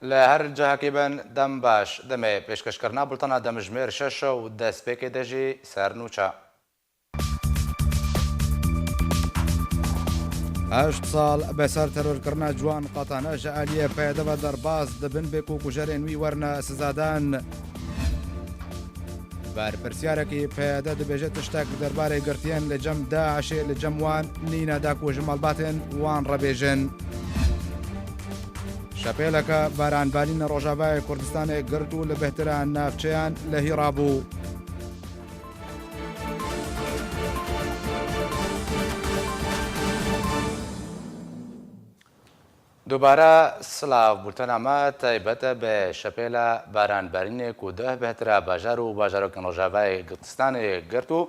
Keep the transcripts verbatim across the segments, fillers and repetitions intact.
Li her cihekî bin dem baş. Demê pêşkêşkirina bultena demjimêr şeş û destpêkê de jî ser nûçe. Heşt sal be ser terorkirina Ciwan Qatane ji aliyê P Y D ve derbas dibin, bê ku kujerên wî werine sizadan. Berpirsyarekî P Y D dibêje tiştek derbarê girtiyên li cem DAIŞê li cem wan nîne da ku ji malbatên wan re bêjin. Şepêleke baranbarîn li Rojavayê Kurdistanê girt û li bêhtira navçeyan lehî rabû. Dubare silav, bultena me taybet e bi şepêla baranbarînê ku duh bêhtira bajar û bajarokên Rojavayê Kurdistanê girt û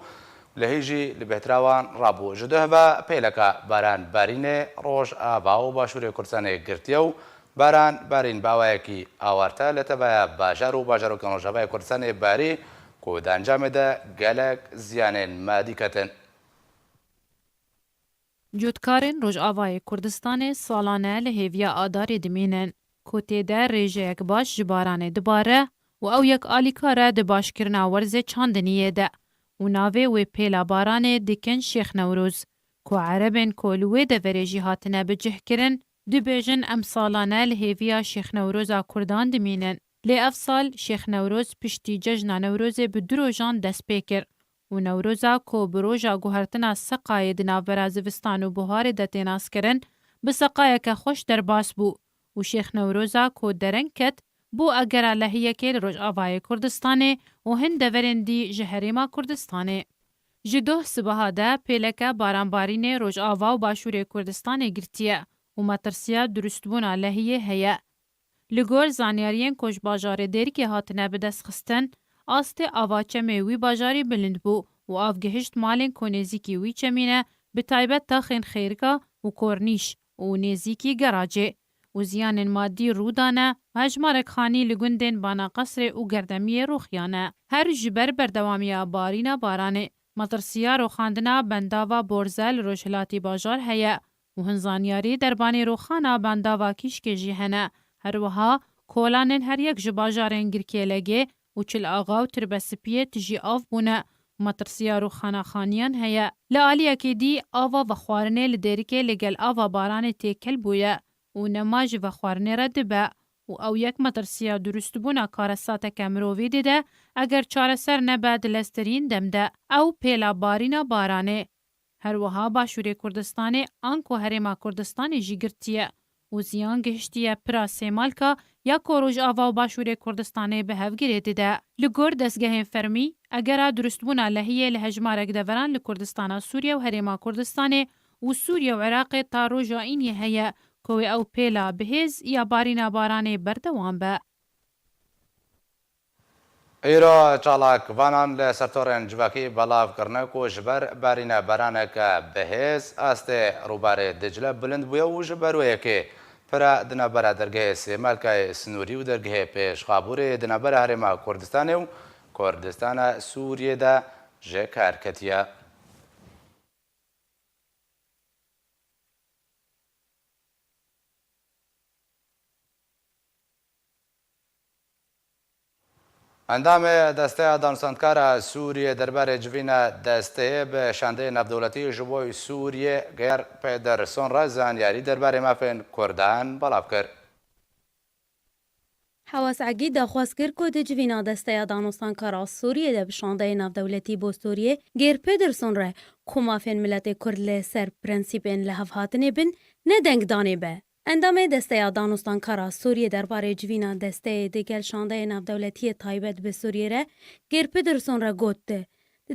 lehî jî li bêhtira wan rabû. Ji duh ve pêleka baranbarînê Rojava û Başûrê Kurdistanê girtiye û baranbarîn bi awayekî awarte li teveya bajar û bajarokên Rojavayê Kurdistanê barî ku di encamê de gelek ziyanên madî ketin. Cotkarên Rojavayê Kurdistanê salane li hêviya Adarê dimînin, ku tê de rêjeyek baş ji baranê dibare û ew yek alîkar e di başkirina werzê çandiniyê de û navê wê pêla baranê dikin Şêx Newroz, ku erebên ku li wê deverê jî hatine bicihkirin, dibêjin em salane li hêviya Şêx Newroza Kurdan dimînin. Lê ev sal Şêx Newroz piştî cejna Newrozê bi du rojan dest pê kir û Newroza ku bi roja guhertina seqayê di navbera zivistan û buharê de tê naskirin, bi seqayeke xweş derbas bû û Şêx Newroza ku dereng ket, bû egera lehiyekê li Rojavayê Kurdistanê û hin deverên dî ji Herêma Kurdistanê. Ji doh sibeha de pêleke baranbarînê Rojava û Başûrê Kurdistanê girtiye û metirsiya durustbûna lehiyê heye. Li gor zanyariyên ku ji bajarê Dêrikê hatine bidestxistin, astê ava çemê wî bajarî bilind bû û av gihişt malên ku nêzîkî wî çemî ne, bi taybet taxên Xêrika û Kornîş û nêzîkî Geracê û ziyanên madî rû dane, hejmarek xanî li gundên Bana Qesrê û Gerdemiyê rûxiyane. Her ji ber berdewamiya barîna baranê, metirsiya rûxandina bendava Borze li rojhilatî bajar heye û hin zanyarî derbanê rûxana bendava Kîşkê jî hene. Her wiha kolanên her yek ji bajarên Girkêlegê û Çil Axa û Tirbesipiyê tijî av bûne û metirsiya rûxana xaniyan heye. Li aliyekê dî ava vexwarinê li Dêrikê li gel ava baranê têkel bûye û nema ji vexwarinê re dibe û ew yek metirsiya durustbûna karesateke mirovî dide, eger çareser nebe di leztirîn dem de. Ew pêla barîna baranê. Her wiha Başûrê Kurdistanê anku Herêma Kurdistanê jî girtiye û ziyan gihiştiye pira sêmalka ya ku Rojava û Başûrê Kurdistanê bi hev girê dide. Li gor dezgehên fermî, egera durustbûna lehiyê li hejmarek deveran li Kurdistana Sûriye û Herêma Kurdistanê û Sûriye û Iraqê ta roja îniyê heye ku wê ew pêla bihêz ya barîna baranê berdewam be. Îro çalakvanan li sertorên civakî belav kirine ku ji ber barîna baraneke bihêz astê rûbarê Dicle bilind bûye û ji ber wê yekê pira di navbera dergehê Sêmalkayê Sinûrî û dergehê Pêşxabûrê di navbera Herêma Kurdistanê û Kurdistana Sûriyê de ji kar ketiye. Endamê Desteya Danûstankara Sûriyê derbarê civîna desteyê bi şandeyê navdewletî ji bo Sûriyê Geir Pederson re zanyarî derbarê mafên Kurdan belav kir. Hewas Egîd daxwaz kir ku di civîna Desteya Danûstankara Sûriyê de bi şandeyê navdewletî bo Sûriyê Geir Pederson re ku mafên miletê Kurd li ser prensîpên lihevhatinê bin, ne dengdanê be. Endamê Desteya Danûstankara Sûriyê derbarê civîna desteyê digel şandeyê navdewletiyê taybet bi Sûriyê re Geir Pederson re got, di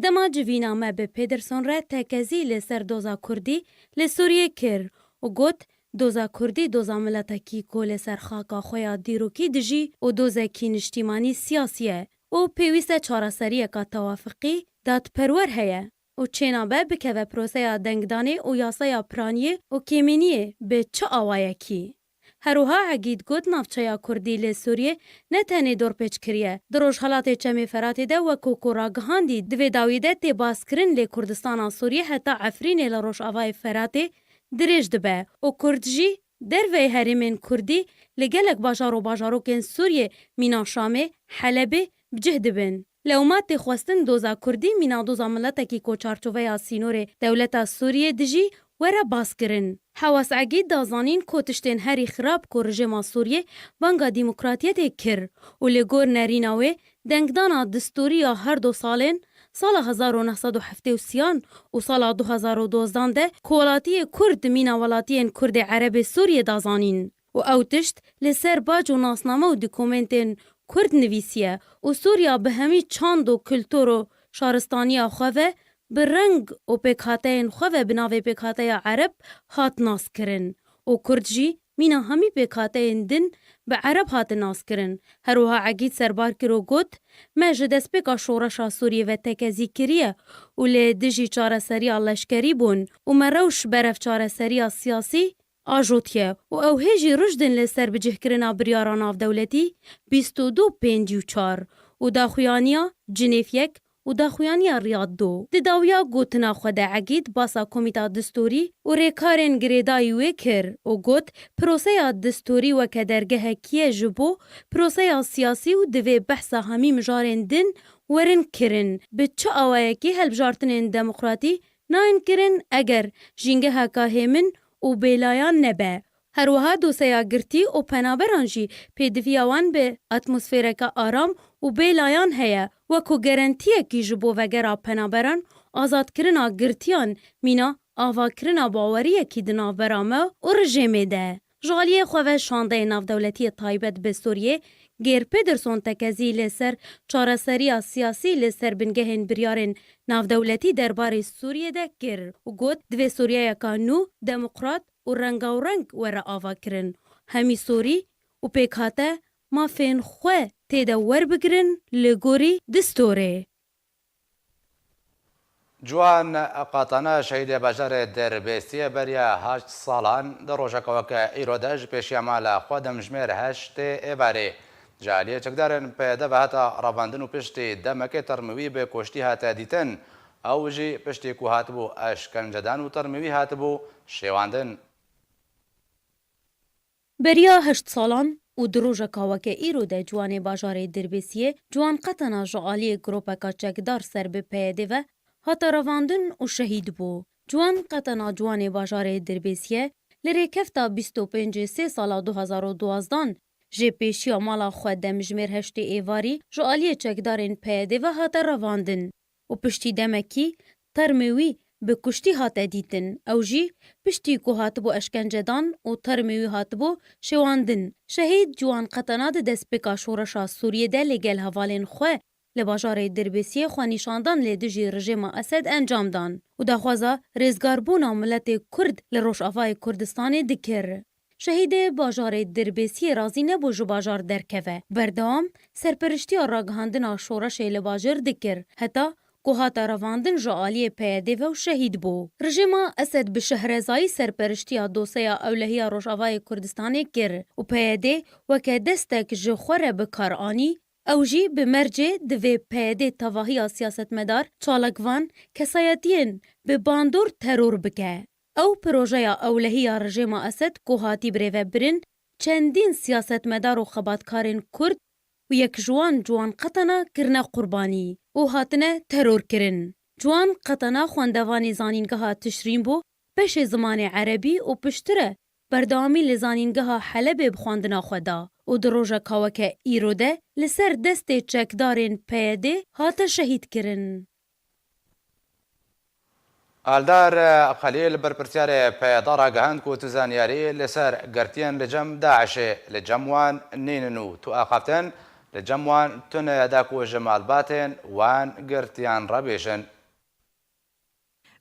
dema civîna me bi Pederson re tekezî li ser doza Kurdî li Sûriyê kir û got, doza Kurdî doza miletekî ku li ser xaka xwe ya dîrokî dijî û dozekî niştîmanî siyasî ye û pêwîst e çareseriyeka tewafiqî dadperwer heye û çênabe bikeve proseya dengdanê û yasaya piraniyê û kêmîniyê bi çi awayekî. Her wiha Egîd got, navçeya Kurdî li Sûriyê ne tenê dorpêç kiriye. Di Rojhelatê Çemê Feratê de wekû ku ragihandî di vê dawî de tê baskirin, lê Kurdistana Sûriyê heta Efrînê li Rojavayê Feratê dirêj dibe û Kurd jî Derveyî herêmên kurdî li gelek bajar û bajarokên Sûriyê mîna Şamê, Helebê, bi cih dibin. Lewma tê xwestin doza kurdî mîna doza miletekî ku çarçoveya sînorê dewleta Sûriyê dijî were baskirin. Hewas Egîd da zanîn ku tiştên herî xirab ku rejêma Sûriyê banga demokratiyetê kir û li gor nerîna wê dengdana distûrî ya her du salên, sala hezar û neh sed û heftê û sê an û sala du hezar û dozdan de ku welatiyê kurd mîna welatiyên kurdê erebê Sûriyê da zanîn. Û ew tişt li ser bac û nasname û dokumentên kurd nivîsiye û Sûriya bi hemî çand û kultur û şaristaniya xwe ve bi reng û pêkhateyên xwe ve bi navê pêkhateya ereb hat naskirin û kurd jî mîna hemî pêkhateyên din bi ereb hatin naskirin. Her wiha Egîd serbar kir û got, me ji destpêka şoreşa Sûriyê ve tekezî kiriye û li dijî çareseriya leşkerî bûn û me rewş berev çareseriya siyasî ajotiye û ew hê jî rijdin li ser bicihkirina biryara navdewletî bîst û du pêncî û çar û daxuyaniya Cinêv yek û daxuyaniya Riyad du. Di dawiya gotina xwe de Egîd basa komîta distûrî û rêkarên girêdayî wê kir û got, proseya distûrî weke dergehekî ye ji bo proseya siyasî û divê behsa hemî mijarên din werin kirin. Bi çi awayekî hilbijartinên demokratî nayên kirin eger jîngeheka hêmin û bêlayan nebe. Her wiha doseya girtî û penaberan jî pêdiviya wan bi atmosfereke aram û bê layan heye, wekû gerentiyekî ji bo vegera penaberan, azadkirina girtiyan, mîna avakirina baweriyekî di navbera me û rejêmê de. Ji aliyê xwe ve şandeyê navdewletiyê taybet bi Sûriyê, Geir Pedersen tekezî li ser çareseriya siyasî li ser bingehên biryarên navdewletî derbarê Sûriyê de kir û got, divê Sûriyeyeka nû, demokrat û rengawreng were avakirin. Hemî Sûrî û pêkhate mafên xwe tê de werbigirin li gorî distûrê. Ciwan Qatana şehîdê bajarê Dirbêsiyê beriya heşt salan di rojeka weke îro de ji pêşiya mala xwe demjimêr heştê êvarê ji aliyê çekdarên P Y D ve hate revandin û piştî demekê termî wî bi kuştî hate dîtin. Ew jî piştî ku hatibû eşkencedan û termî wî hatibû şêwandin. Beriya heşt salan û di rojeka weke îro de ciwanê bajarê Dirbêsiyê Ciwan Qetena ji aliyê gropeka çekdar ser bi P Y D ve hate revandin û şehîd bû. Ciwan Qetena ciwanê bajarê Dirbêsiyê li rêkefta bîst û pêncê sê sala du hezar û duwazdan jê pêşiya mala xwe demjimêr heştê êvarî ji aliyê çekdarên P Y D ve hate revandin û piştî demekî termê wî bi kuştî hate dîtin. Ew jî piştî ku hatibû eşkencedan û termê wî hatibû şêwandin. Şehîd Ciwan Qetena di destpêka şoreşa Sûriyê de li gel hevalên xwe li bajarê Dirbêsiyê xwenîşandan li dijî rejêma Esed encam dan û daxwaza rêzgarbûna miletê Kurd li Rojavayê Kurdistanê dikir. Şehîdê bajarê Dirbêsiyê razî nebû ji bajar derkeve. Berdewam serperiştiya ragihandina şoreşê li bajêr dikir, heta ku hate revandin ji aliyê P Y D ve û şehîd bû. Rejîma Esed bi şehrezayî serperiştiya doseya ewlehiya Rojavayê Kurdistanê kir û P Y D weke destek ji xwe re bi kar anî, ew jî bi mercê divê P Y D tevahiya siyasetmedar, çalakvan, kesayetiyên bi bandor teror bike. Ew projeya ewlehî ya rejêma Esed ku hatî birêvebirin, çendîn siyasetmedar û xebatkarên Kurd û yek ji wan Ciwan Qetena kirine qurbanî û hatine terorkirin. Ciwan Qetena xwendevanê zanîngeha Tişrîn bû, beşê zimanê erebî û piştre berdewamî li zanîngeha Helebê bi xwendina xwe da û di rojeka weke îro de li ser destê çekdarên P Y D hate şehîdkirin. Aldar Xelîl, berpirsyarê P Y D ragihand ku tu zanyarî li ser girtiyên li cem DAIŞê li cem wan nînin û tu axaftin li cem wan tune ye da ku ji malbatên wan girtiyan re bêjin.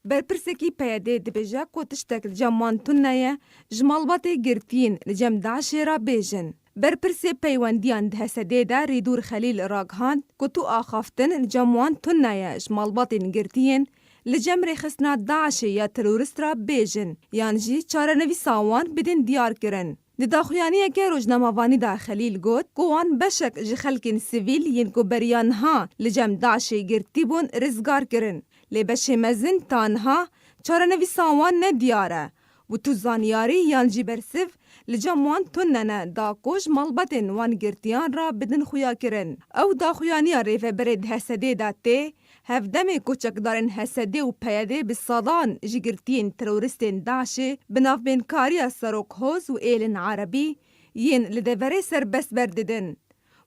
Berpirsekî P Y D dibêje ku tiştek li cem wan tune ye, ji malbatê girtiyên li cem DAIŞê re bêjin. Berpirsê peywendiyan di Hesedê de Rîdûr Xelîl ragihand ku tu axaftin li cem wan tune ye, ji malbatên girtiyên li cem rêxistina DAIŞê ya terorîst re bêjin, yan jî çarenivîsa wan bidin diyarkirin. Di daxuyaniyeke rojnamevanî de Xelîl got ku wan beşek ji xelkên sivîl yên ku beriya niha li cem DAIŞê girtî bûn rizgar kirin. Lê beşê mezin ta niha çarenivîsa wan ne diyar e û tu zanyarî yan jî bersiv li cem wan tune ne, da ku ji malbatên wan girtiyan re bidin xuyakirin. Ew daxuyaniya rêveberê di H S D'ê de tê, hevdemê ku çekdarên H S D û P Y D bi sadan ji girtiyên terorîstên DAIŞê bi navbênkariya Serok Hoz û Êlin Erebî yên li deverê serbest berdidin.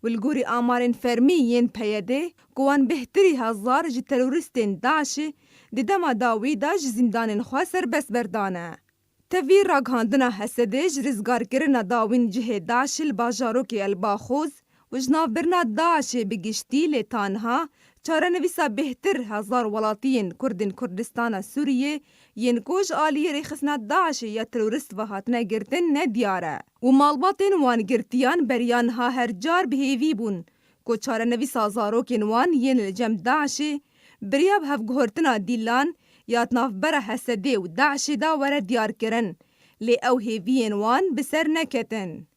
Û li gorî amarên fermî yên P Y D ku wan bêhtirî hezar ji terorîstên DAIŞê di dema dawî de ji zîndanên xwe serbest berdane. Tevî ragihandina H S D'ê ji rizgarkirina dawîn cihê DAIŞê li bajarokê Elbaxoz û ji navbirina DAIŞê bi giştî lê tanha çarenivîsa bêhtir hezar welatiyên Kurdên Kurdistana Sûriyê yên ku ji aliyê rêxistina DAIŞê ya terorîst ve hatine girtin nediyar e û malbatên wan girtiyan beriya niha her car bi hêvî bûn ku çarenivîsa zarokên wan yên li cem DAIŞê beriya bi hevguhurtina dîlan ya di navbera H S D'ê û DAIŞê de were diyarkirin, lê ew hêviyên wan bi ser neketin.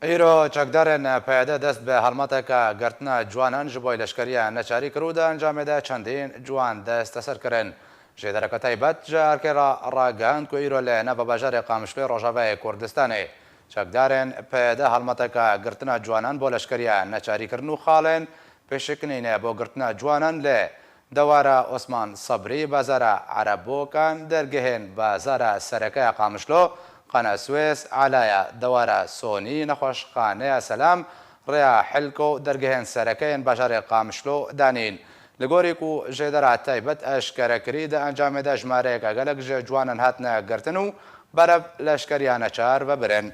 Îro çekdarên P Y D dest bi helmateke girtina ciwanan ji bo leşkeriya neçarî kir û di encamê de çendîn ciwan desteser kirin. Jêdereke taybet ji erkê re ragihand ku îro li nava bajarê Qamişloyê Rojavayê Kurdistanê çekdarên P Y D helmateke girtina ciwanan bo leşkeriya neçarîkirin û xalên pêşikinîne bo girtina ciwanan li dewara Osman Sebrî, bazara Erebokan, dergehên bazara sereke ya Qamişlo, Qana Swês, Alaya, dewara Sonî, nexweşxaneya Selam, rêya Hilko, dergehên sereke yên bajarê Qamişlo danîn. Li gorî ku jêdera taybet eşkere kirî, di encamê de jimareyeke gelek ji ciwanan hatine girtin û berev leşkeriya neçar vebirin.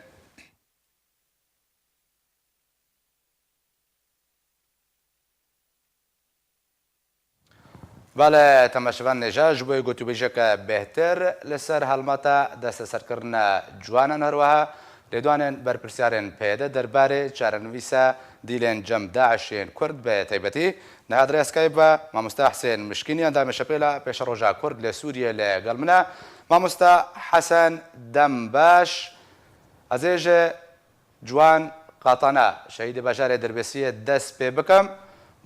Belê, temaşevan nêja ji bo gotûbêjeke bêhtir li ser helmeta desteserkirina ciwanan, herweha lêdwanên berpirsiyarên P Y D derbarê çarenivîsa dîlên cem DAIŞ yên Kurd bi taybetî niha di rêya Skype ve mamoste Hesên Mişkîn, endamê Şepêla Pêşeroja Kurd li Sûriyê li gel min e. Mamoste Hesen, dem baş. Ez ê ji Ciwan Qatana, şehîdê bajarê Dirbêsiyê dest pê bikim,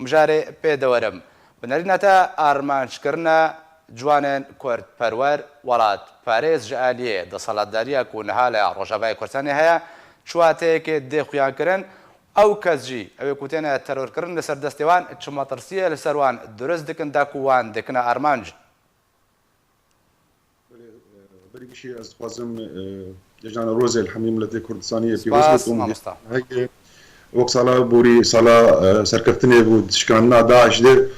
mijarê pê de werim. Bi nerîna te armanckirina ciwanên kurdperwer, welatparêz ji aliyê desthilatdariya ku niha li Rojavayê Kurdistanê heye, çi wateyekê dê xuyankirin? Ew kes jî, ew ê ku têne terorkirin li ser destê wan, çi metirsiyê li ser wan dirust dikin da ku wan dikine armanc? Belê, e, berî gişî ez dixwazim, e, cejnana rozê li hemî miletê Kurdistaniyê pîroz Spas, bikim. Mamosta. Heke wek sala borî sala, e, serkeftinê bû di şikandina DAIŞ de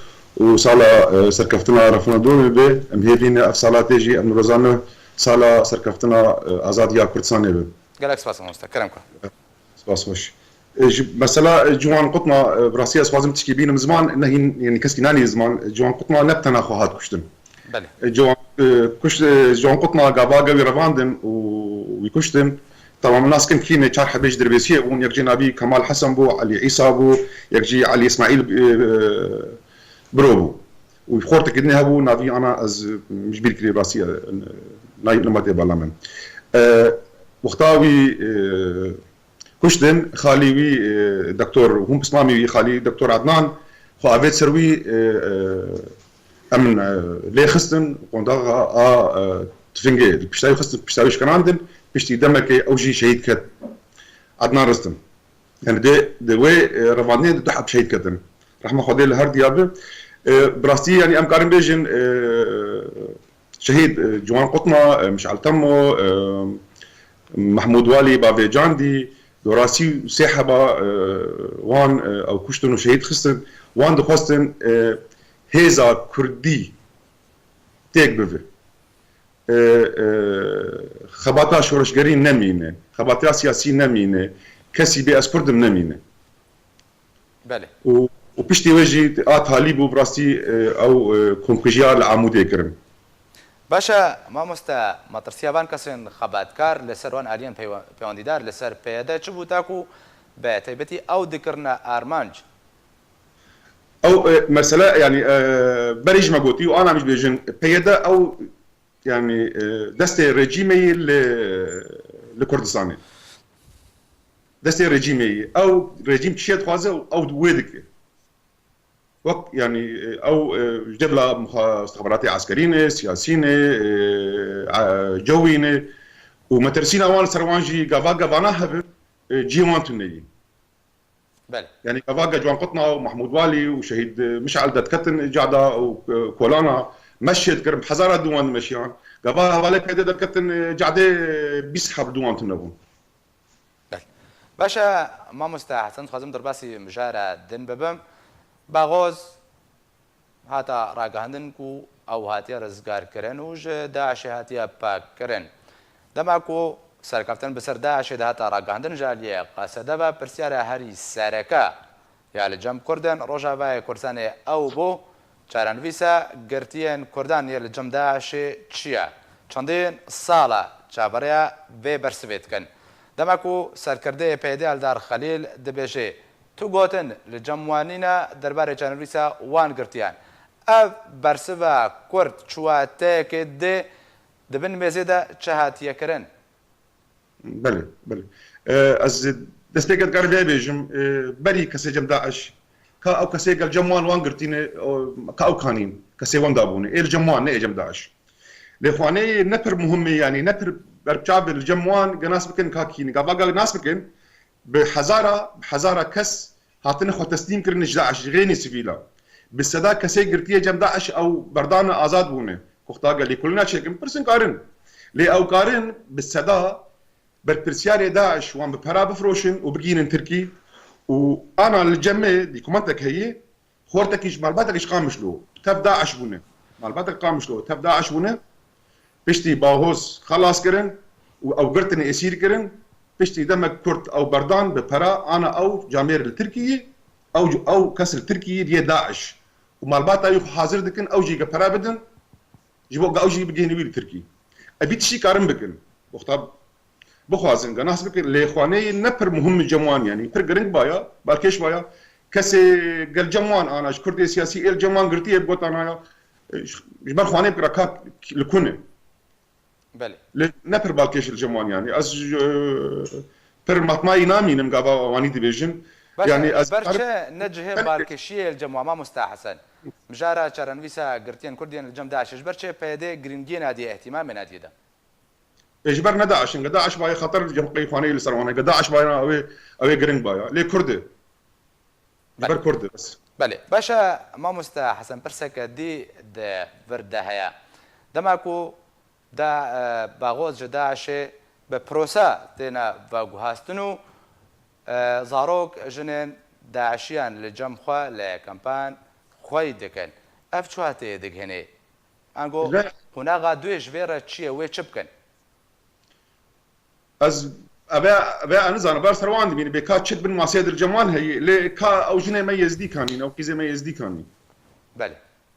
û sala, e, serkeftina referandumê be, em hêvî ne ev sala tê jî em nirozane sala serkeftina, e, azadiya Kurdistanê be. Gelek spas, mamosta. Kerem kir. Spas xweş. E, ji, mesela, e, Ciwan Qutna, e, bi rastî ez xwazim tişkî bînim ziman, ne hîn, yanî keskî nanî ziman. E, Ciwan Qutna ne bi tena xwe hat kuştin. Belê. E, Ciwan, e, kuş, e, Ciwan Qutna gava gewî revandin û wî kuştin. Tamam, nas kim kî ne, çar hebê ji Dirbêsiyê bûn. Yek jê navî Kemal Hesen bû, Elî Îsa bû, yek jî Elî Îsmaîl, e, e, Biro bû. Û xortekî dinê hebû, navî ana ez, e, ji bîr kirî rastî, e, nayê nimatê bala min. E, wexta wî, e, kuştin, xalî wî, e, doktor, hûn pismamî wî, xalî doktor Adnan, xwe avêt ser wî, e, e, em, e, lê xistin, qondaxa a, e, tifingê li pişta wî xistin, pişta wî şikanandin, piştî demekê ew jî şehîd ket. Adnan Ristim. Yani de, de wê, e, revandinê de du heb şehîd ketin. Rehma Xwedê li her diya bi. E, bi rastî, yani em karin bêjin, e, şehîd, e, Ciwan Qutna, e, Mişal Temo, e, Mehmûd Walî, Bavê Candî, Dorasî û sê heba, e, wan, e, ew kuştin û şehîd xistin. Wan dixwestin, e, hêza Kurdî têk bive. E, e, xebata şoreşgerî nemîne, xebata siyasî nemîne, kesî bê ez Kurd im nemîne. Belê. Û, û piştî wê jî a talî bû, bi rastî, e, ew, e, komkujiya li Amûdê kirin. Baş e, mamoste, matirsiya van kesên xebatkar li ser wan aliyên peywe-, pêwendîdar li ser P Y D çi bû, ta ku bi taybetî ew dikirine armanc? Ew, e, mesele, yani, e, berê jî me gotî û ana em jî bêjin, P Y D ew, yani, e, destê rejîmê yê li, li Kurdistanê. Destê rejîmê yê. Ew rejîm çi dixwaze û ew wê dike. Wek, yanî, e, ew, e, ji devla muxa-, istixbaratê eskerî ne, siyasî ne, e, e, cewî ne û metirsîna wan li ser wan jî gava gavana hebin, e, cihê wan tune yî. Belê. Yanî gava ge Ciwan Qutna û Mahmûd Walî û Şehîd, e, Mişal derketin cada û, e, kolana meşê dikirin, bi hezara dû wan dimeşiyan. Gava hevalê P Y D derketin, e, cadê, e, bîst heb dû wan tune bûn. Belê. Baş e, mamoste Hesen, dixwazim derbasî mijara din bibim. Baxoz hata ragihandin ku ew hatiye rizgarkirin û ji DAIŞê hatiye pakkirin. Dema ku serkeftin bi ser DAIŞê de hata ragihandin ji aliyê Qesede ve, pirsyara herî sereke ya li cem Kurdên Rojavayê Kurdistanê ew bû, çarenivîsa girtiyên Kurdan yê li cem DAIŞê çi ye? Çendîn sal e çaverêya vê bersivê dikin. Dema ku serkirdeyê P Y D Eldar Xelîl dibêje, tu gotin li cem wan nîne derbarê çarenivîsa wan girtiyan. Ev bersiva Kurd çi wateyekê dê, di bin mêzê de çi hatiye kirin? Belê, belê. E, ez destpêkê dikarim vê bêjim, e, berî kesê cem DAIŞ, ka ew kesê gel cem wan, wan girtîne, o, ka ew kanîn, kesê wan dabûne, ê li cem wan, ne ê cem DAIŞ. Lê xwaneyê ne pir muhim e, yanî ne pir berbiçav e li cem wan, ge nas bikin ka kî ne. Gava ge nas bikin, bi hezara, bi hezara kes hatine xwe teslîm kirin ji DAIŞ, ji xênî sivîla. Bi seda kesê girtiye cem DAIŞ ew berdane, azad bûne. Ku xwe ge lêkolîna çêkin, pirsin karin. Lê ew karin bi seda berpirsiyarê DAIŞ wan bi pera bifroşin û bigihînin Tirkî û ana li cemê dokumentek heye, xortekî ji malbatekî ji Qamişlo tev DAIŞ bûne. Malbatek Qamişlo tev DAIŞ bûne. Piştî Bahoz xelas kirin û ew girtin êsîr kirin. Piştî demek kurt ew berdan bi pera ana ew camêr li Tirkiyê, ew, ew kes li Tirkiyê diyê DAIŞ. Û malbata wî xwe hazir dikin, ew jî ge pera bidin, ji bo ge ew jî bigihîne wî li Tirkî. Evî tiştî karin bikin. Wexta bixwazin, ge nas bikin, lê xwaneyê ne pir muhim e cem wan, yanî pir giring baya, balkêş baya. Kesê gel cem wan ana, ji kurdê siyasî êl cem wan girtiye, bi gotana ya, e, ji, ji ber xwanê bikira ka li ku ne. Belê. Lê ne pir balkêş li cem wan, yanî. Ez, e, pir matmayî namînim, gava wanî dibêjin. Baş e, yanî ez ber karim çi ne cihê balkêşiyê li cem wan, mamoste Hesen? Mijara çarenivîsa girtiyên Kurdiyên li cem DAIŞê ji ber çi P Y D girîngiyê nadiye, îhtîmamê nadiye de? Ê, ji ber ne DAIŞ in, ge DAIŞ baye xeter cem qey xwaneyê li ser wan e, ge DAIŞ baye ew ê, ew ê giring baya. Lê Kurd e. Ji ber Kurd e bes. Belê. Baş e, mamoste Hesen, pirseke dî di vir de heye. Dema ku da, e, Baxoz ji DAIŞê bi prosa têne veguhastin û, e, zarok jinên DAIŞiyan li cem xwe li kempan xweyî dikin. Ev çi hateyê digihînê? Ango Ve qunaxa duyê ji vê re çi ye, wê çi bikin? Ez, eve, eve ez nizanim, ber ser wan dibînim, bê ka çi di bin masê dir cem wan heye, lê ka ew jinê me Êzdî kanîn, ew qîzê me Êzdî kanîn. Belê.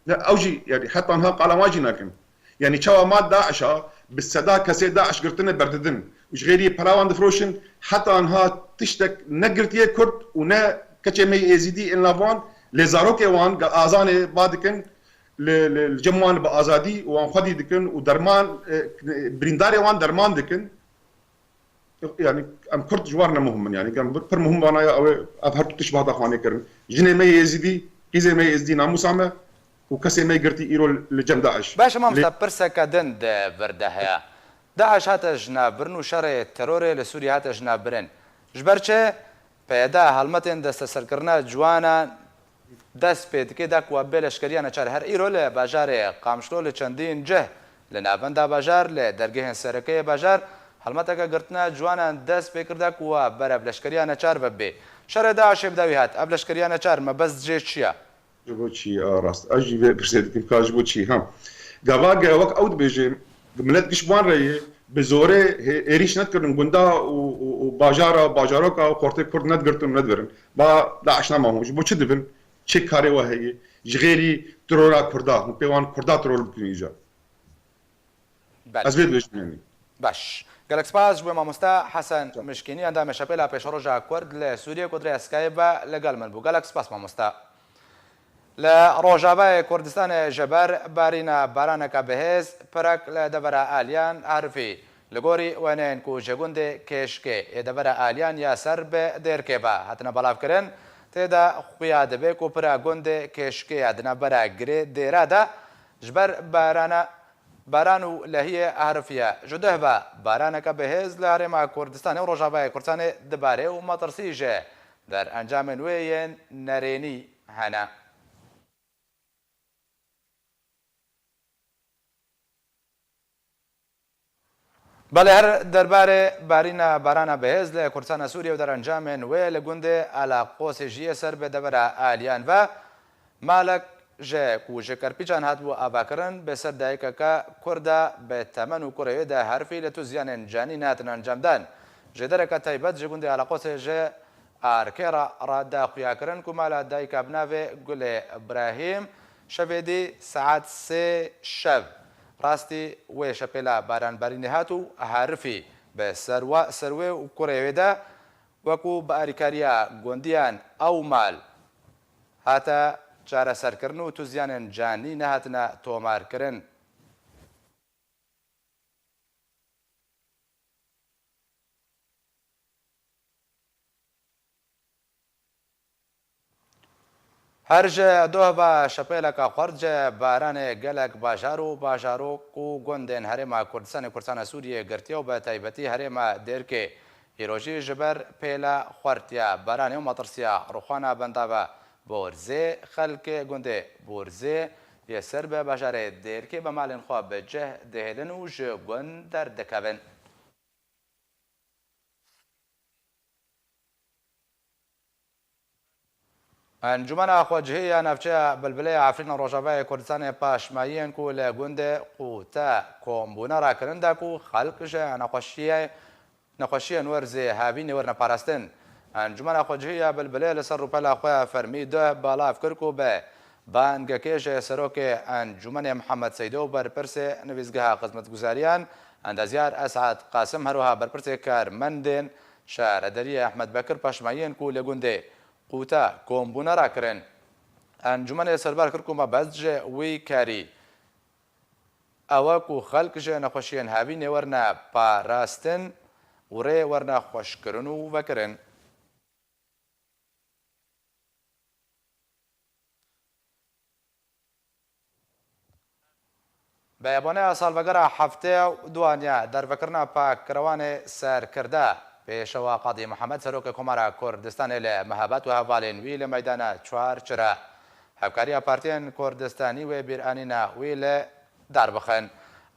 Ne, ew jî, yanî heta niha qala wan jî nakin. Yanî çawa ma DAIŞa bi seda kesê DAIŞ girtine berdidin û ji xêrî pera wan difroşin, heta niha tiştek ne girtiye Kurd û ne keçê me yê Êzîdî ên nav wan, lê zarokê wan ge azanê ba dikin, li, li, li cem wan bi azadî û wan xwedî dikin û derman, e, birîndarê wan derman dikin. Yanî em Kurd ji war ne muhim in, yanî em pir muhim vana ya ew ê ev her du tişt bihata xwanê kirin. Jinê me yê Êzîdî, qîzê me yê Êzîdî namûsa me û kesê me yê girtî îro li cem DAIŞ. Baş e, mamoste, pirseke din di vir de heye. DAIŞ hate ji nav birin û şerê terorê li Sûriyê hate ji nav birin. Ji ber çi? P Y D helmetên desteserkirina ciwanan dest pê dike da ku we bê leşkeriya neçar. Her îro li bajarê Qamişlo li çendîn cih li navenda bajar, li dergehên sereke yê bajar, helmeteke girtina ciwanan dest pê kir da ku we berev leşkeriya neçar ve bê. Şerê DAIŞê bi dawî hat. Ev leşkeriya neçar mebest jê çi ye? Ji bo çi? A, rast. Ez jî vê pirsê dikim ka ji bo çi? Ha. Gava ge wek ew dibêje, milet giş wan re ye, bi zorê hê-, êrîş nedikirin gunda û, û, û bajara, bajaroka û xortê Kurd nedigirtin û nedibirin. Ba DAIŞ nema hûn. Ji bo çi dibin? Çi karê we heye? Ji xêrî terora Kurda, hûn pê wan Kurda teror bikin îca. Belê. Ez vê dibêjim, yanî. Baş. Gelek spas ji bo mamoste Hesen Mişkînî, endamê Şepêla Pêşeroja Kurd li Sûriyê ku di rêya Skype ve li gel min bû. Gelek spas mamoste. Li Rojavayê Kurdistanê ji ber barîna baraneke bihêz, pirek li devera Aliyan, Arifî, li gorî wêneyên ku ji gundê Kêşkê yê devera Aliyan ya ser bi Dêrkê ve hatine belavkirin, Tê de xuya dibe ku pira gundê kêşkê ye di navbera girê dêra de ji ber barana, baran û lehiyê herifiye. Ji duh ve baraneke bihêz li Herêma Kurdistanê û Rojavayê Kurdistanê dibare û metirsî ji derencamên wê yên nerênî hene. Belê, her derbarê barîna barana bihêz li Kurdistana Sûriyê û derencamên wê li gundê Alaqosê jiyê ser bi devera aliyan ve malek ji ku ji kerpîçan hatibû avakirin, bi ser dayikeke Kurda bi temen û kurê wê de herfî li tu ziyanên canî nehatin encamdan. Ji dereke taybet ji gundê Alaqosê ji Arkê re, re da xuyakirin ku mala dayika bi navê Gulê Brahîm şevê dî saet sê şev rastî wê şepêla baranbarînê hat û herifî bi ser wa, ser wê û kurê wê de wekû bi arîkariya gundiyan ew mal hate çareserkirin û tu ziyanên canî nehatine tomarkirin. Her ji doh ve şepêleke xurt ji baranê gelek bajar û bajarok û gundên Herêma Kurdistanê, Kurdistana Sûriyê girtiye û bi taybetî herêma Dêrkê îro jî ji ber pêla xurt ya baranê û metirsiya rûxana benda ve Borzê, xelkê gundê Borzê yê ser bi bajarê Dêrkê bi malên xwe bi cih dihêlin û ji gund derdikevin. Encûmena Xwecihî ya Navçeya Bilbilê ya Efrîn a Rojavayê Kurdistanê paşmayiyên ku li gundê Qûte kombûne rakirin da ku xelk ji nexweşiyê, nexweşiyên werzê havînê werine parastin. Encûmena Xwecihî ya Bilbilê li ser rûpela xwe ya fermî duh balav kir ku bi bangekê ji Serokê Encûmenê Mihemed Seydo û berpirsê Nivîsgeha Xizmetguzariyan, Endazyar Esad Qasim, her wiha berpirsê karmendên Şaredariyê Ehmed Bekir paşmayiyên ku li gundê Qûta kombûne rakirin. Encûmenê serbar kir ku mebest ji wî karî ew e ku xelk ji nexweşiyên havînê werine parastin û rê werine xweşkirin û vekirin. Bi boneya salvegera heftê û duaniya dervekirina pakkirewanê serkirde, Pêşewa Qadî Mihemed, Serokê Komara Kurdistanê li Mehabad û hevalên wî li meydana Çarçira hevkariya partiyên Kurdistanî wê bîranîna wî li dar bixin.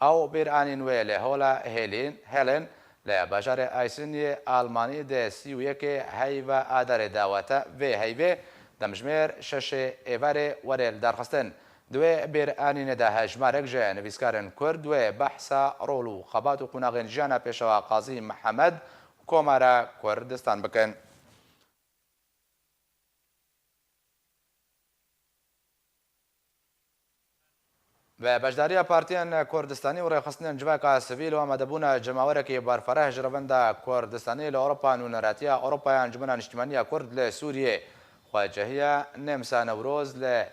Ew bîranîn wê li Hola Hêlîn, Helen, li bajarê Aysin yê Almanî di sî û yekê heyva Adarê dawete. Vê heyvê demjimêr şeşê êvarê were lidarxistin. Di wê bîranînê de hejmarek ji nivîskarên Kurd wê behsa rol û xebat û qonaxên jiyana Pêşewa Qazî Mihemed û Komara Kurdistan bikin. Bi beşdariya partiyên Kurdistanî û rêxistinên civaka sivîl û amadebûna cemawerekî berfireh ji Revenda Kurdistanî li Ewropa, Nûneratiya Ewropa ya Encûmena Niştimanî ya Kurd li Sûriyê, xwecehiya Nemsa Newroz li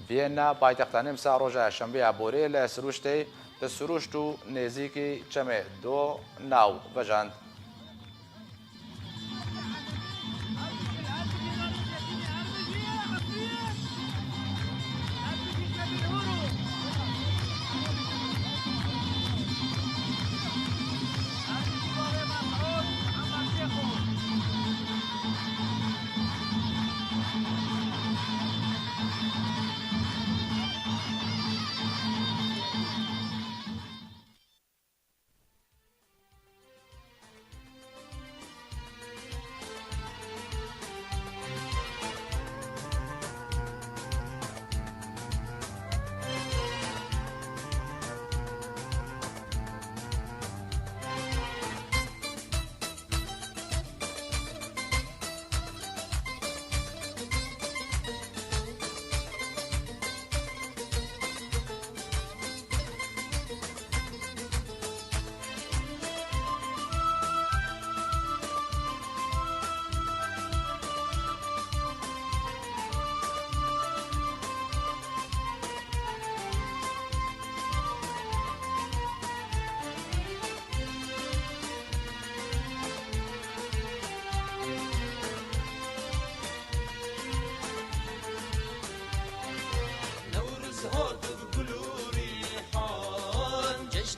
Viyena, paytexta Nemsa, roja Şembeya borê li sirûştê, li sirûşt û nêzîkî Çemê Donau vejand.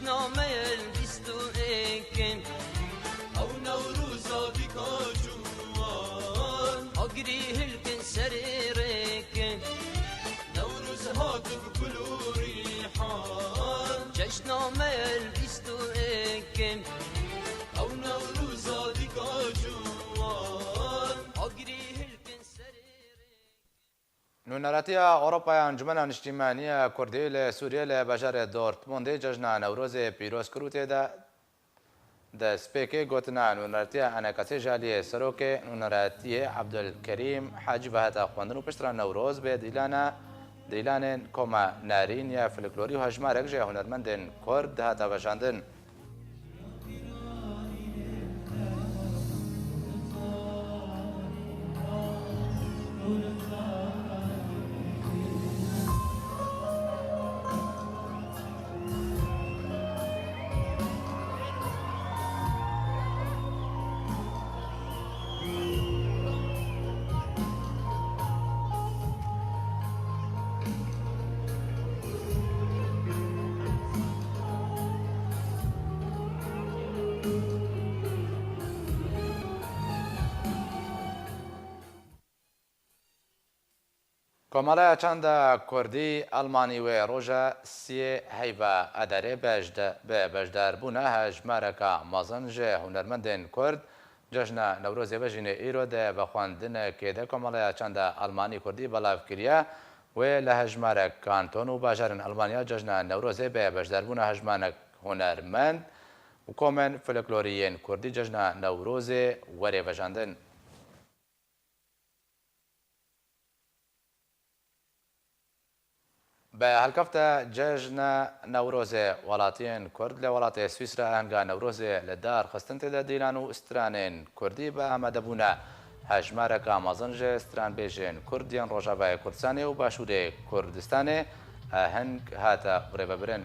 Nameyel bîst û êkin, ew Newroza dika ciwan. Agirî hilkin serê rêkin, Newroz hat bi gul û rîhan. Ceşna me el bîst û êkin, ew Newroza dika ciwan. Agirî hilkin serê rêkin. Nûneratiya Ewropa ya Encûmena Niştîmaniya Kurdî li Sûriyê li bajarê Dortmundê cejna Newrozê pîroz kir û tê de destpêkê gotina nûneratiya enekasê ji aliyê serokê nûneratiyê Ebdulkerîm Hacî ve hate xwendin û piştre Newroz bê dîlana, dîlanên koma nerîn ya folklorî û hejmarek ji hunermendên Kurd hate vejandin. Komeleya Çanda Kurdî Almanî wê roja siyê heyva Adarê beşde-, bi beşdarbûna hejmareka mezin ji hunermendên Kurd cejna Newrozê ve jî nê îro di vexwendinekê de Komeleya Çanda Almanî Kurdî belav kiriye. Wê li hejmarek kanton û bajarên Almanya cejna Newrozê bi beşdarbûna hejmarek hunermend û komên folklorî yên Kurdî cejna Newrozê werê vejandin. Bi helkefta cejna Newrozê welatiyên Kurd li welatê Swîsra ahenga Newrozê li dar xistin tê de dîlan û stranên Kurdî bi amade bûne. Hejmareka mezin ji stranbêjên Kurd yên Rojavayê Kurdistanê û Başûrê Kurdistanê aheng hate birêvebirin.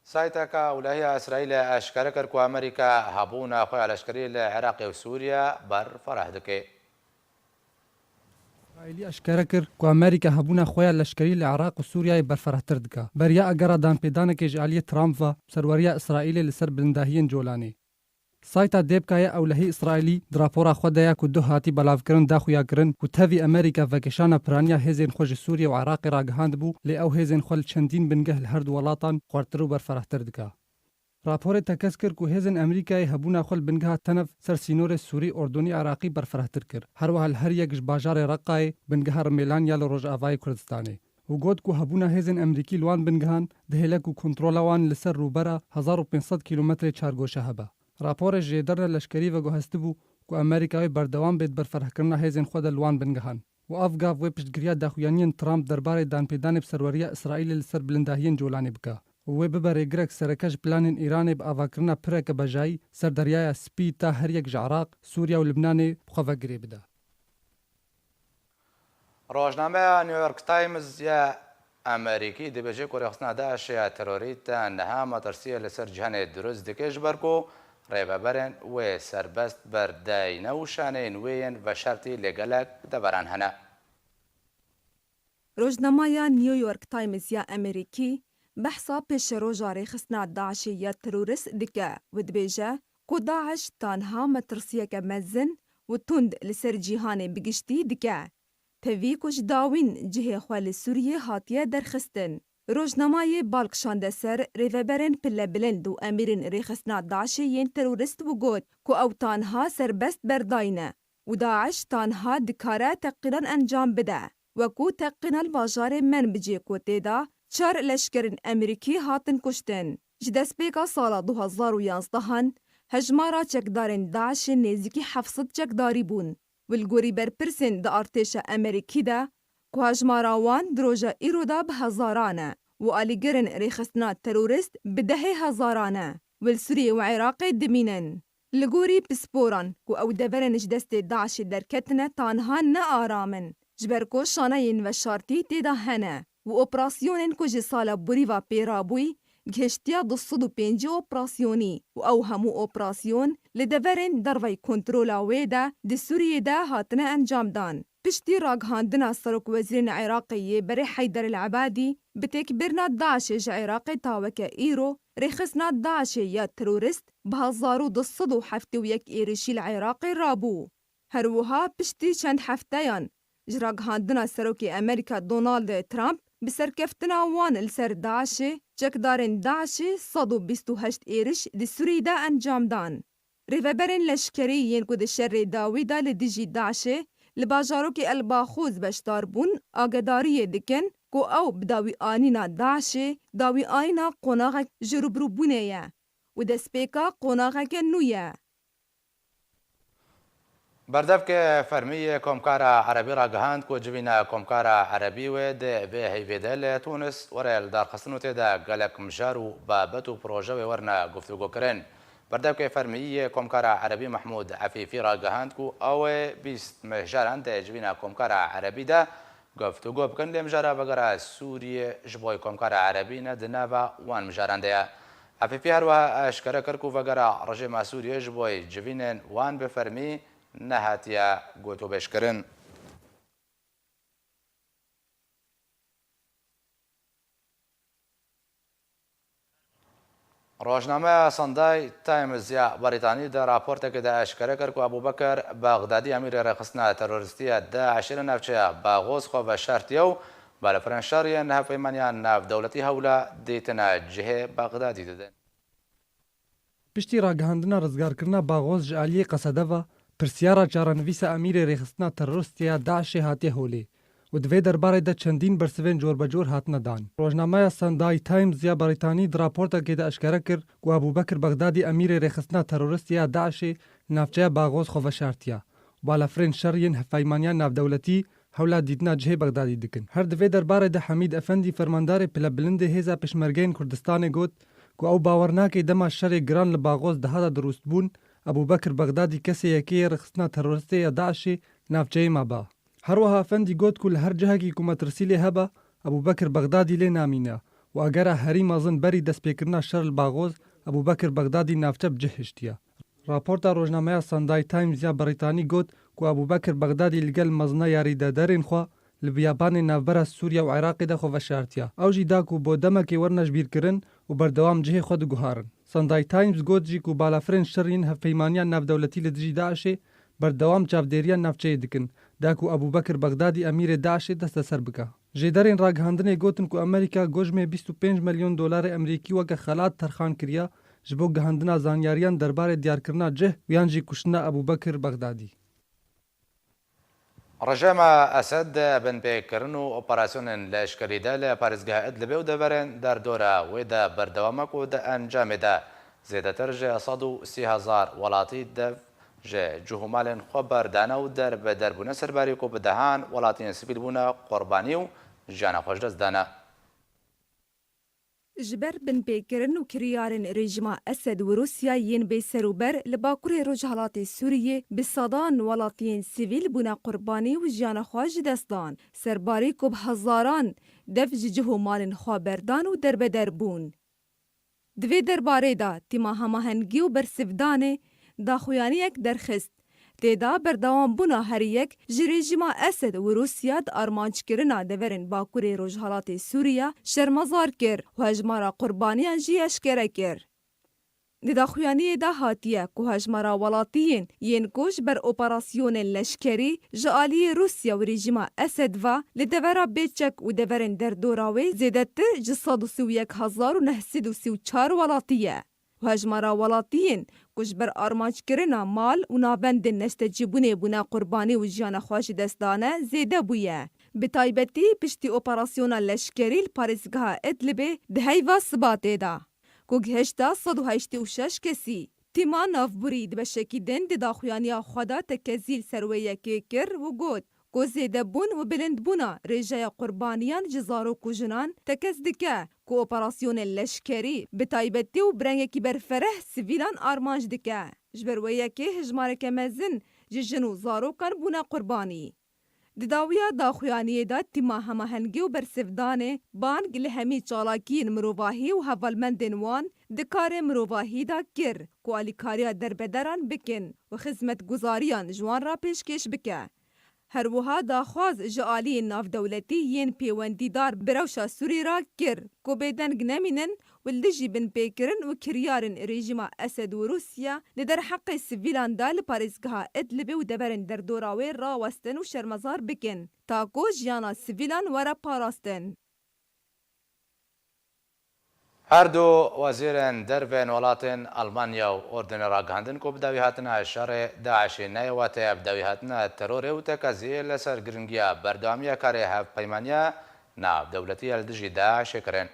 Sayteka ewlehî ya Îsraîlê eşkere kir ku Amerîka hebûna xwe ya leşkerî li Iraqê û Sûriye berfereh dike. Îsraîlî eşkere kir ku Amerîka hebûna xwe ya leşkerî li Iraq û Sûriyeyê berferehtir dike. Beriya agera danpêdanekê ji aliyê Trump ve serweriya Îsraîlê li ser bilindahiyên Colanê. Sayta Dêbka ya ewlehî Îsraîlî di rapora xwe de ya ku duh hatî belavkirin da xuyakirin ku tevî Amerîka vekişana piraniya hêzên xwe ji Sûriye û Iraqê ragihandibû, lê ew hêzên xwe li çendîn bingeh li her du welatan xwertir û berferehtir dike. Raporê tekez kir ku hêzên Amerîkayê hebûna xwe li bingeha Tenef ser sînorê Sûrî, Urdunî, Iraqî berferehtir kir. Her wiha li her yek ji bajarê Reqayê bingeha Rimêlan ya li Rojavayê Kurdistanê. Û got ku hebûna hêzên Amerîkî li wan bingehan dihêle ku kontrola wan li ser rûbera hezar û pênc sed kîlometrê çargoşe hebe. Raporê ji jêderine leşkerî veguhestibû ku Amerîka wê berdewam bê di berferehkirina hêzên xwe de li wan bingehan. Û ev gav wê piştgiriya daxuyaniyên Trump derbarê danpêdanê bi serweriya Îsraîlê li ser bilindahiyên Colanê bike û wê bibe rêgirek sereke ji planên Îranê bi avakirina pireke bejayî ser Deryaya Spî ta her yek ji Iraq, Sûriye û Libnanê bi xwe ve girê bide. Rojnameya New York Times ya Amerîkî dibêje ku rêxistina DAIŞê ya terorî te niha metirsiyê li ser cîhanê dirust dike, ji ber ku rêveberên wê serbest berdayî ne û şaneyên wê yên veşartî li gelek deveran hene. Rojnameya New York Times ya Amerîkî behsa pêşeroja rêxistina DAIŞê ya terorîst dike û dibêje ku DAIŞ tanha metirsiyeke mezin û tund li ser cîhanê bi giştî dike. Tevî ku ji dawîn cihê xwe li Sûriyê hatiye derxistin. Rojnamayê bal kişande ser rêveberên pilebilind û emîrên rêxistina DAIŞê yên terorîst û got ku ew tanha serbest berdayî ne û DAIŞ tanha dikare teqînan encam bide. Wekû teqîna li bajarê Menbicê ku tê de çar leşkerên Amerîkî hatin kuştin. Ji destpêka sala du hezar û yanzdehan hejmara çekdarên DAIŞê nêzîkî heft sed çekdarî bûn. Û li gorî berpirsên di artêşa Amerîkî de ku hejmara wan di roja îro de bi hezaran e û alîgirên rêxistina terorîst bi dehê hezaran e. û li Sûriyê û Iraqê dimînin. Li gorî pisporan ku ew deverên ji destê DAIŞê derketine ta niha ne aram in, ji ber ku şaneyên veşartî tê de hene û operasyonên ku ji sala borî ve pê rabûyî gihiştiye du sed û pêncî operasyonî û ew hemû operasyon li deverên dervey kontrola wê de di Sûriyê de hatine encamdan. Piştî ragihandina serokwezîrên Iraqê yê berê Heyder El Ebadî, bi têkbirina DAIŞê ji Iraqê ta weke îro, rêxistina DAIŞê ya terorîst bi hezar û du sed û heftê û yek êrişî li Iraqê rabû. Her wiha piştî çend hefteyan ji ragihandina serokê Amerîka Donald Trump, bi serkeftina wan li ser DAIŞê, çekdarên DAIŞê sed û bîst û heşt êriş di Sûriyê de encam dan. Rêveberên leşkerî yên ku di şerê dawî de li dijî DAIŞê li bajarokê El Baxûz beşdar bûn, agedariyê dikin ku ew bi dawîanîna DAIŞê dawîanîna qonaxek ji rûbirûbûnê ye û destpêka qonaxeke nû ye. Berdevke fermî yê Komkara Erebî ragihand ku civîna Komkara Erebî wê di vê heyvê de li Tunis were li darxistin û tê de gelek mijar û babet û proje wê werine guftûgokirin. Berdevkê fermî yê Komkara Erebî Mehmûd Efîfî ragihand ku ew ê bîst mijaran di civîna Komkara Erebî de guftûgo bikin, lê mijara vegera Sûriyê ji bo Komkara Erebî ne di nava wan mijaran de ye. Efîfî her wiha eşkere kir ku vegera rejîma Sûriyê ji bo civînên wan bi fermî nehatiye gotûbêjkirin. Rojnameya Sunday Times ya Brîtanî di raportekê de eşkere kir ku Ebûbekir Bexdadî, emîrê rêxistina terorîstî ya DAIŞê li navçeya Baxoz xwe veşartiye û balafirên şer yên hevpeymaniya navdewletî hewla dîtina cihê Bexdadî didin. Piştî ragihandina rizgarkirina Baxoz ji aliyê Qesede ve, pirsyara çarenivîsa emîrê rêxistina terorîstî ya DAIŞê hatiye holê û di vê derbarê de çendîn bersivên corbecor hatine dan. Rojnameya Sunday Times ya Brîtanî di raportekê de eşkere kir ku Ebûbekir Bexdadî, emîrê rêxistina terorîstî ya DAIŞê, li navçeya Baxoz xwe veşartiye û balafirên şer yên hevpeymaniya navdewletî hewla dîtina cihê Bexdadî dikin. Her di vê derbarê de Hemîd Efendî, fermandarê pilebilindê Hêza Pêşmergeyên Kurdistanê, got ku ew bawer nake dema şerê giran li Baxoz dihata dirûstbûn, Ebûbekir Bexdadî kesê yekê yê rêxistina terorîstê ya DAIŞê navçeyê mabe. Her wiha Efendî got ku li her cihekî ku metirsî lê hebe, Ebûbekir Bexdadî lê namîne û egera herî mezin berî destpêkirina şer li Baxoz, Ebûbekir Bexdadî navçe bi cih hiştiye. Raporta rojnameya Sunday Times ya Brîtanî got ku Ebûbekir Bexdadî li gel mezina yarîdedarên xwe li biyabanên navbera Sûriye û Iraqê de xwe veşartiye. Ew jî da ku bo demekê werine jibîrkirin û berdewam cihê xwe diguharin. Sunday Times got jî ku balafirên şer yên hevpeymaniya navdewletî li dijî DAIŞê berdewam çavdêriya navçeyê dikin, da ku Ebûbekir Bexdadî, emîrê DAIŞê, desteser bike. Jêderên ragihandinê gotin ku Amerîka gojmê bîst û pênc milyon dolarê Amerîkî weke xelat terxan kiriye ji bo gihandina zanyariyan derbarê diyarkirina cih û yan jî kuştina Ebûbekir Bexdadî. Rejîma Esed di binpêkirin û operasyonên leşkerî de li parêzgeha Idlibê û deverên derdora wê de berdewam e ku di encamê de zêdetir ji sed û sî hezar welatî dev ji cih û malên xwe berdane û derbeder bûne, serbarî ku bi dehan welatiyên sivîl bûne qurbanî û jiyana xwe ji dest dane. Ji ber binpêkirin û kiryarên rejîma Esed û Rûsya yên bêserûber li bakurê rojhilatê Sûriyê, bi sedan welatiyên sivîl bûne qurbanî û jiyana xwe ji dest dan, serbarî ku bi hezaran dev ji cih û malên xwe berdan û derbeder bûn. Di vê derbarê de tîma hemahengî û bersivdanê daxuyaniyek derxist. Tê de berdewambûna her yek ji rejîma Esed û Rûsya di armanckirina deverên bakurê rojhilatê Sûriye şermezar kir û hejmara qurbaniyan jî eşkere kir. Di daxuyaniyê de hatiye ku hejmara welatiyên yên ku ji ber operasyonên leşkerî ji aliyê Rûsya û rejîma Esed ve li devera bêçek û deverên derdora wê zêdetir ji sed û sî û yek hezar û neh sed û sî û çar welatî ye. Û hejmara welatiyên ku ji ber armanckirina mal û navendên neştecîbûnê bûne qurbanî û jiyana xwe ji dest dane zêde bûye. Bi taybetî piştî operasyona leşkerî li parêzgeha Idlibê di heyva Sibatê de, ku gihişta sed û heştê û şeş kesî. Tîma navborî di beşekî din di daxuyaniya xwe de tekezî li ser wê yekê kir û got ku zêdebûn û bilindbûna rêjeya qurbaniyan ji zarok û jinan tekez dike ku operasyonên leşkerî bi taybetî û bi rengekî berfereh sivîlan armanc dike. Ji ber wê yekê hejmareke mezin ji jin û zarokan bûne qurbanî. Di dawiya daxuyaniyê de tîma hemahengî û bersivdanê bang li hemî çalakiyên mirovahî û hevalmendên wan di karê mirovahî de kir ku alîkariya derbederan bikin û xizmetguzariyan ji wan re pêşkêş bike. Her wiha daxwaz ji aliyên navdewletî yên pêwendîdar bi rewşa Sûrî re kir ku bêdeng nemînin û li dijî binpêkirin û kiryarên rejîma Esed û Rûsya di derheqê sivîlan de li parêzgeha Idlibê û deverên derdora wê rawestin û şermezar bikin, ta ku jiyana sivîlan were parastin. Her du wezîrên dervên welatên Almanya û Urdunê ragihandin ku bi dawî hatina şerê DAIŞê neyê wateya bi dawî hatina terorê û tekeziyê li ser giringiya berdewamiya karê hevpeymaniya navdewletî ya li dijî DAIŞê kirin.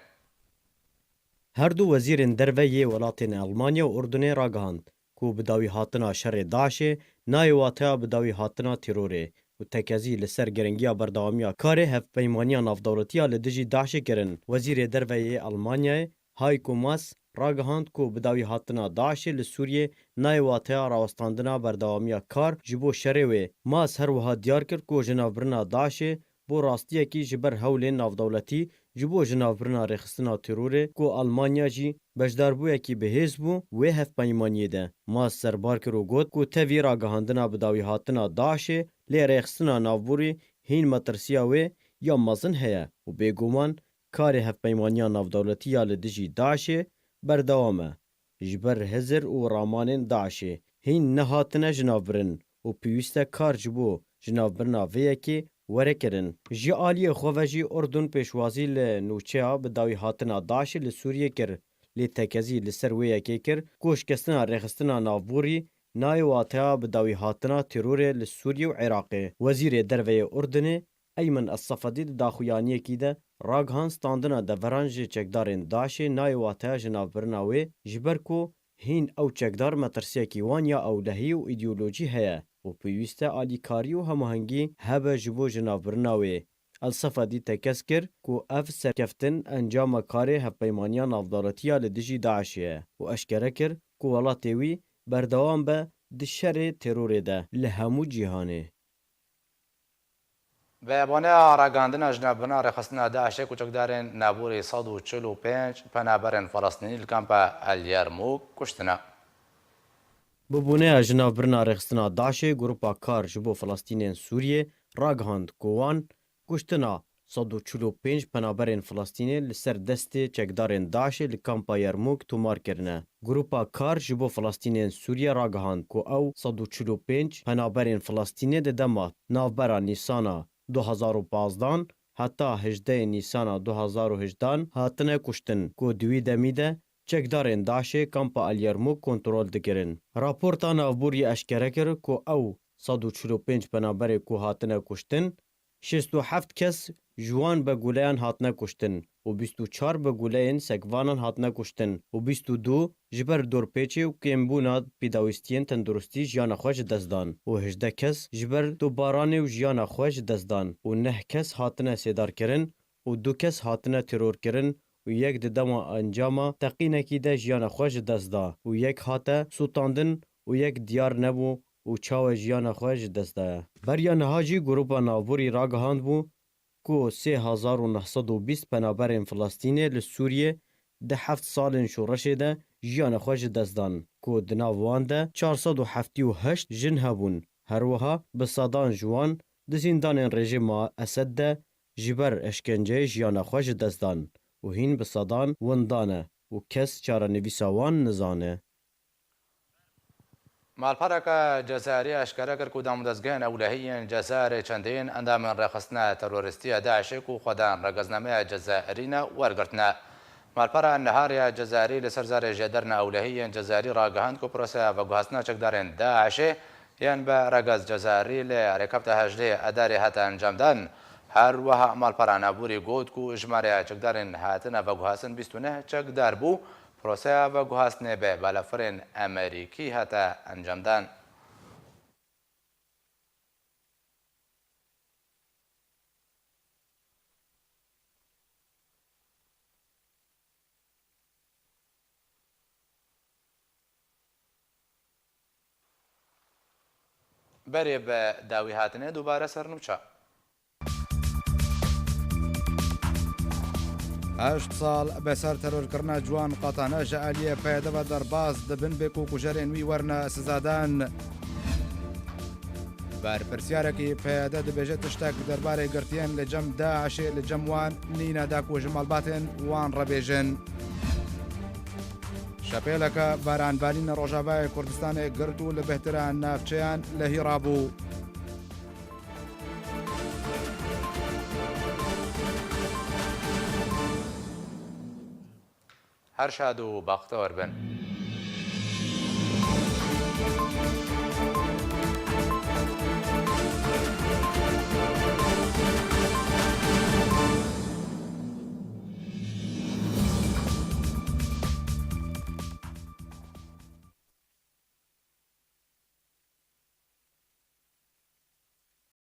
Her du wezîrên derve yê welatên Almanya û Urdunê ragihand ku bi dawî hatina şerê DAIŞê nayê wateya bi dawî hatina terorê û tekezî li ser giringiya berdewamiya karê hevpeymaniya navdewletî ya li dijî DAIŞê kirin. Wezîrê derve yê Almanyayê Heiko Maas ragihand ku bi dawî hatina DAIŞê li Sûriyê nayê wateya rawestandina berdewamiya kar ji bo şerê wê. Maas her wiha diyar kir ku jinavbirina DAIŞê bû rastiyekî ji ber hewlên navdewletî ji bo jinavbirina rêxistina terorê ku Almanya jî beşdarbûyekî bihêz bû wê hevpeymaniyê de. Maas serbar kir û got ku tevî ragihandina bi dawî hatina DAIŞê lê rêxistina navborî hîn metirsiya wê ya mezin heye û bêguman karê hevpeymaniya navdewletî ya li dijî DAIŞê berdewam e. Ji ber hizir û ramanên DAIŞê hîn nehatine jinavbirin û pêwîst e kar ji bo jinavbirina vê yekê were kirin. Ji aliyê xwe ve jî Urdun pêşwazî li nûçeya bi dawî hatina DAIŞê li Sûriyê kir, lê tekezî li ser wê yekê kir ku şikestina rêxistina navborî nayê wateya bi dawî hatina terorê li Sûriyê û Iraqê. Wezîrê derve yê Urdunê Eymen El-Sefedî di daxuyaniyekî de ragihand standina deveran ji çekdarên DAIŞê nayê wateya jinavbirina wê, ji ber ku hîn ew çekdar metirsiyekî wan ya ewlehî û îdeolojî heye û pêwîst e alîkarî û hemahengî hebe ji bo jinavbirina wê. El-Sefedî tekez kir ku ev serkeftin encama karê hevpeymaniya navdewletî ya li dijî DAIŞê ye û eşkere kir ku welatê wî berdewam be di şerê terorê de li hemû cîhanê. Bi boneya ragihandina jinavbirina rêxistina DAIŞê ku çekdarên navborî sed û çil û pênc penaberên Felestînî li kampa El Yermûk kuştine. Bi boneya jinavbirina rêxistina DAIŞê, Grupa Kar ji bo Felestînên Sûriyê ragihand ku wan kuştina sed û çil û pênc penaberên Felestînê li ser destê çekdarên DAIŞê li kampa Yermûk tomar kirine. Grupa Kar ji bo Filistînên Sûriye ragihand ku ew sed û çil û pênc penaberên Filistînê di dema navbera Nîsana du hezar û pazdan heta hejdehê Nîsana du hezar û hejdan hatine kuştin ku di wî demî de çekdarên DAIŞê kampa El Yermûk kontrol dikirin. Raporta navborî eşkere kir ku ew sed û çil û pênc penaberê ku hatine kuştin, şêst û heft kes ji wan bi guleyan hatine kuştin û bîst û çar bi guleyên sekvanan hatine kuştin û bîst û du ji ber dorpêçê û kêmbûna pêdawîstiyên tenduristî jiyana xwe ji dest dan û hejdeh kes ji ber topbaranê û jiyana xwe ji dest dan û neh kes hatine sêdarkirin û du kes hatine terorkirin û yek di dema encama teqînekî de jiyana xwe ji dest da û yek hate sûtandin û yek diyar nebû û çawa jiyana xwe ji dest daye. Beriya niha jî Grupa Navborî ragihandbû ku sê hezar û neh sed û bîst penaberên Filistînê li Sûriyê di heft salên şoreşê de jiyana xwe ji dest dan, ku di nav wan de çar sed û heftê û heşt jin hebûn. Her wiha bi sedan ji wan di zîndanên rejîma Esed de ji ber eşkenceyê jiyana xwe ji dest dan û hîn bi sedan winda ne û kes çarenivîsa wan nizane. Malpereke Cezayirî eşkere kir ku damûdezgehên ewlehî yên Cezayirê çendên endamên rêxistina terorîstî ya DAIŞê ku xwedan regeznameya Cezayirî ne wergirtine. Malpera Nihar ya Cezayirî li ser zarê jêderina ewlehî yên Cezayirî ragihand ku proseya veguhastina çekdarên DAIŞê yên bi regez Cezayirî li rêkefta hejdehê Adarê hate encamdan. Her wiha malpera Navborî got ku jimareya çekdarên hatine veguhastin bîst û neh çekdar bû. Proseya veguhastinê bi balafirên Amerîkî hate encamdan. Berê bi dawî hatine dubare ser nûça. Heşt sal be ser terorkirina ciwan qatane ji aliyê P Y D ve derbas dibin, bê ku kujerên wî werine sizadan. Berpirsyarekî P Y D dibêje tiştek derbarê girtiyên li cem DAIŞê li cem wan nîne da ku ji malbatên wan re bêjin. Şepêleke baranbarî li Rojavayê Kurdistanê girt û li bêhtira navçeyan lehî rabû. Her şad û baxtewar bin.